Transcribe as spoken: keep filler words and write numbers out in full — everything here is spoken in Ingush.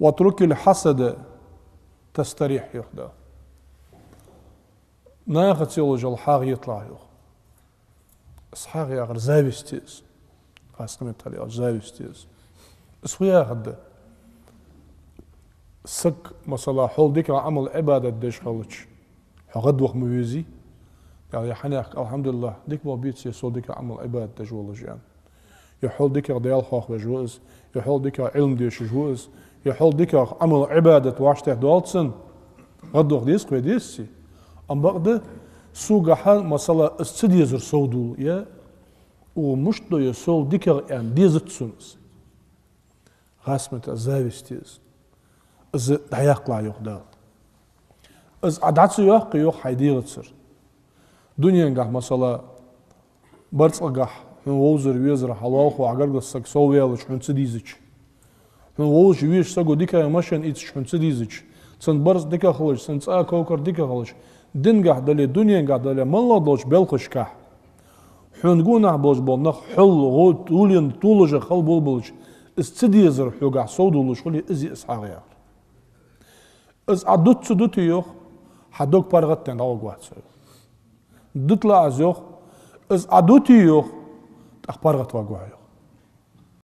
واترك الحسد تسترح, йоах Дала. Нахаца йола хьагӀ йиталахь, йоах. Из хьагӀ яхар зависть я из. Хасхамит хьал яхар зависть я из. Из фу яхар да? Саг, масала, хьол дикагӀа Ӏамал-Ӏибадат деш хилча, хьо гӀадваха ма везий? Ял я хьанехк, алхьамдулиллахӀ, дика болх беций, со дикагӀа Ӏамал-Ӏибадат деш волаш, аьнна. Е хьол дикагӀа Даьла хьоахавеш ва из, е хьол дикагӀа Ӏилма дешаш ва из, е хьол дикагӀа Ӏамал-Ӏибадат вӀаштӀехьдоал цунна, гӀадваха деза-кх вай, дезаций? Амма бакъда, согахьа, масала, из ца дезар совдоал, е укхо мишта до, е сол дикагӀа аьнна дезац сона из. Хасхамит, зависть я из. Из дӀаяккхалахь, йоах Дала. Из Ӏа дӀа ца йоаккхе, йоах, хьай дегӀацара. Дуненгахь, масала, барзкъагахь хьона вовзар-везар, хьа лоалахо, хьа гаргара саг совваьлча хьона ца дезача, хьона вовзача, везача саго дикагӀа машен ийцача хьона ца дезача, цун барзкъа дика хилча, цун цӀа-ковкар дика хилча, дингахь дале, дуненгахь дале, моллагӀа долча белхашкахь хьона гонахьа болаш бола нах хьол гӀо-, толен толаш хила болабелча, из ца дезар хьогахьа совдоалаш хуле, из я из хьагӀ яхар. Из Ӏа дут ца дутий, йоах, хьа дог паргӀатденна дӀаваргвац хьо, йоах. Дуталахь из, йоах, из Ӏа дутий, йоах, тӀаккха паргӀатваргва хьо, йоах.